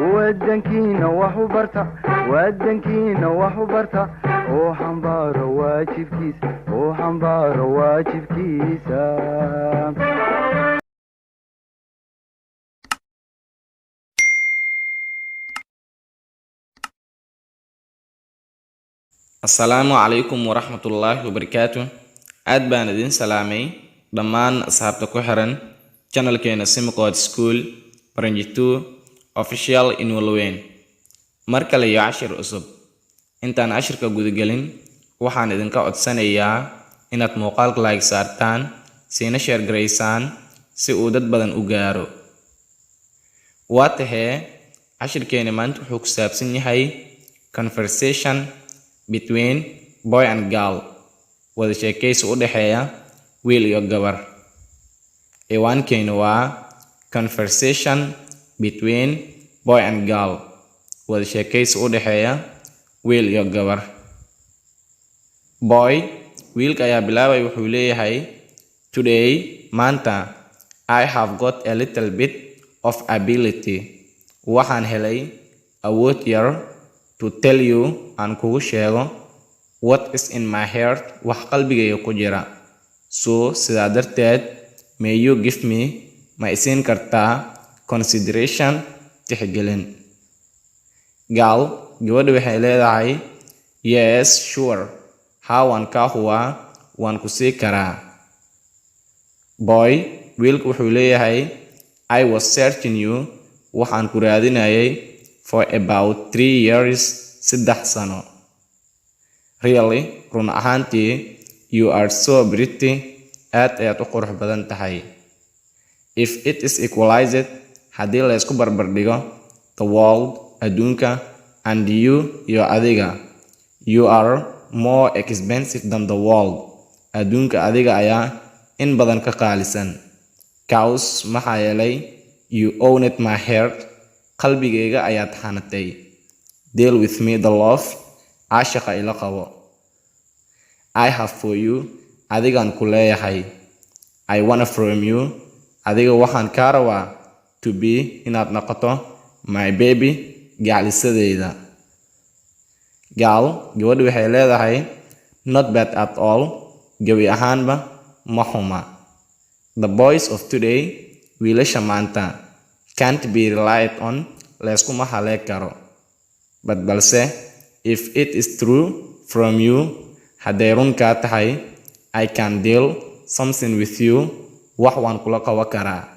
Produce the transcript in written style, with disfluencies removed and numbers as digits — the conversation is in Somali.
Wadankiina wax u barta, wadankiina wax u barta, oo xambaaro waajibkiisa, oo xambaaro waajibkiisa. Asalaamu calaykum waraxmatullaahi wabarakaatu. Aad baan idin salaamay dhammaan asxaabta ku xiran channelkeena Simcod School Branch 2 Official in Walweyn. Mar kale iyo cashir cusub. Intaan cashirka gudagelin, waxaan idinka codsanayaa inaad muuqaalka like saartaan, siina share garaysaan si uu dad badan u gaaro. Waa tahee, cashirkeena maanta wuxuu ku saabsan yahay conversation between boy and girl, wada sheekaysi u dhexeeya wiil iyo gabar. Ciwaankeenu waa conversation between boy and girl, wada sheekaysi u dhexeeya wiil iyo gabar. Boy, wiilka ayaa bilaabay, wuxuu leeyahay: "Today," maanta, "I have got a little bit of ability," waxaan helay awood yar, "to tell you," aan kugu sheego, "what is in my heart," wax qalbigayga ku jira. "So," sidaa darteed, "may you give me," ma isiin kartaa, "consideration," tixgelin. Girl, gabadha waxay leedahay: "Yes, sure," haa, waan kaa hubaa, waan ku sii karaa. Boy, wiilku wuxuu leeyahay: "I was searching you," waxaan ku raadinayay, "for about 3 years," 3 sano. "Really," run ahaantii, "you are so pretty," aad ayaad u qurux badan tahay. "If it is equalized," haddii la isku barbardhigo, "the world," adduunka, "and you," iyo adiga, "you are more expensive than the world," adduunka adiga ayaa in badan ka qaalisan. "Cause," maxaa yeelay, "you owned my heart," qalbigayga ayaad hanatay. "Deal with me the love," caashaqa ila qabo, "I have for you," adigaan ku leeyahay. "I wanna from you," adiga waxaan kaa rabaa, "to be," inaad noqoto, "my baby," gaclisadeyda. Girl, gabadha waxay leedahay: "Not bad at all," gebi ahaanba ma xuma. "The boys of today," wiilasha maanta, "can't be relied on," layskuma haleen karo. "But," balse, "if it is true from you," hadday run kaa tahay, "I can deal something with you," wax waan kula qaban karaa.